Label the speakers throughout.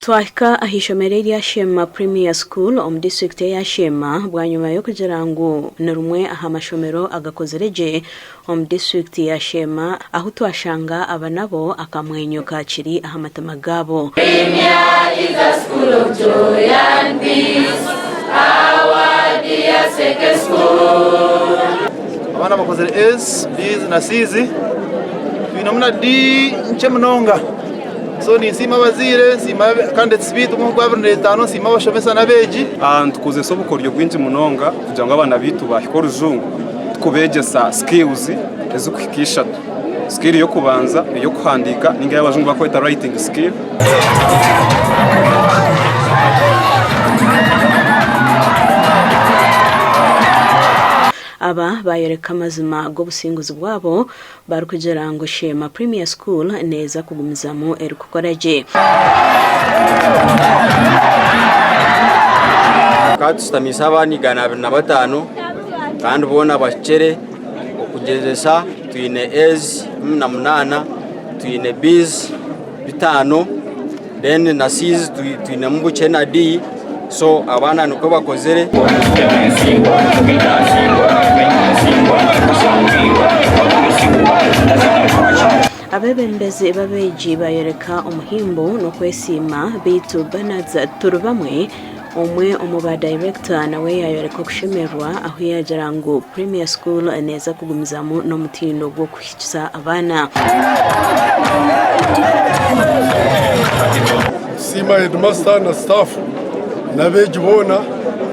Speaker 1: Twahika aha ishomero erya Sheema Premier School omu disiturikiti eya Sheema bwanyima y'okugira ngu ni rimwe aha mashomero agakozire gye omu disiturikiti ya Sheema ahu twashanga aba nabo akamwenyo kakiri aha matama gaabo.
Speaker 2: Premier is a school of joy and peace, our dear second school.
Speaker 3: Abaana bakozire A's, B's na C's, twinemu na D nkye munonga. So ninsiima abazaire, nsiima candidates baitu 25, nsiima abashomesa n'abeegi.
Speaker 4: Nitukozesa obukoryo bwingi munonga kugira ngu abaana baitu baahika orujungu tukubeegyesa skills ezirikuhika ishatu. Skill y'okubanza ey'okuhandiika ninga ei abajungu barikweta writing skill.
Speaker 1: Aba baayoreka amazima g'obusinguzi bwabo barikugira ngu Sheema Premier School neeza kugumizamu erikukora gye.
Speaker 5: Tukaba tushutamiise abaana 225 kandi boona bahikire okugyezesa. Twine A's 18, twine B's bitaano then na C's twinemu bukye na D so abaana nikwo bakozire.
Speaker 1: Abeebembezi b'abeegi baayoreka omuhimbo n'okwesiima beitu Bernard Turibamwe omwe omu ba dayirekita nawe yaayoreka okushemererwa ahu yaagira ngu Premier School neeza kugumizamu n'omutindo gw'okuhikisa abaana.
Speaker 6: Nitusiima heedimasita na sitaafu n'abeegi boona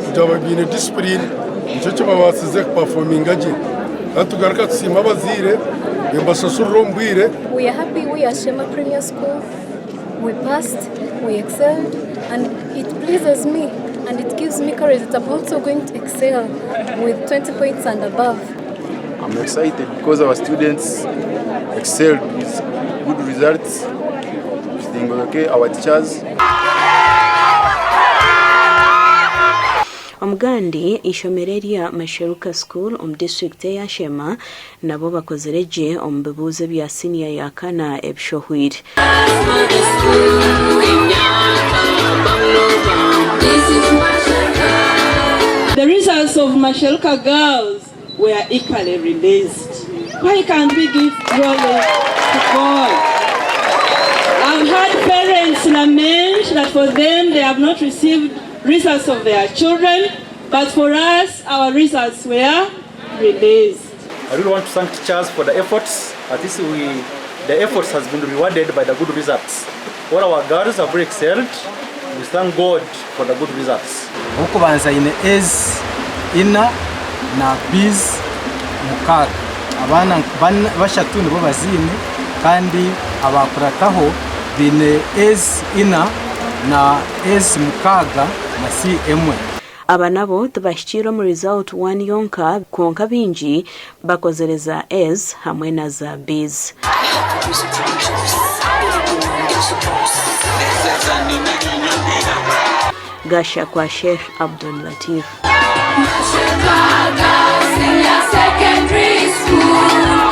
Speaker 6: kugira ngu baine disipuriini nikyo kibabaasize kupafominga gye. Kandi tugaruka tusiima abazaire nibabashashurira omu bwire.
Speaker 7: We are happy we are Shema Premier School, we passed, we excelled and it pleases me and it gives me courage that I'm also going to excel with 20 points and above.
Speaker 8: I'm excited because our students excelled with good results. Think okay, our teachers.
Speaker 1: Omugandi, eishomero erya Masheruka School omu disiturikiti eya Sheema nabo bakozire gye omu bibuuzo ebya siniya ya kana ebishohwire.
Speaker 9: The results of Masheruka girls were equally released. Why can't we give glory to God? I've had parents lament that for them they have not received results of their children, but for us our results were released.
Speaker 10: I really want to thank teachers for the efforts. At least we, the efforts has been rewarded by the good results. All our girls have really excelled. We thank God for the good results.
Speaker 11: Ow'okubanza aine A's ina na B's mukaaga. Abaana bashatu nibo baziine kandi abaakurataho baine A's ina na A's mukaaga na C emwe.
Speaker 1: Aba nabo tibahikiire omu result one yonka kwonka baingi bakozire za A's hamwe na za B's. Gasha kwa Sheikh Abdul Latif.
Speaker 2: Senior Secondary School.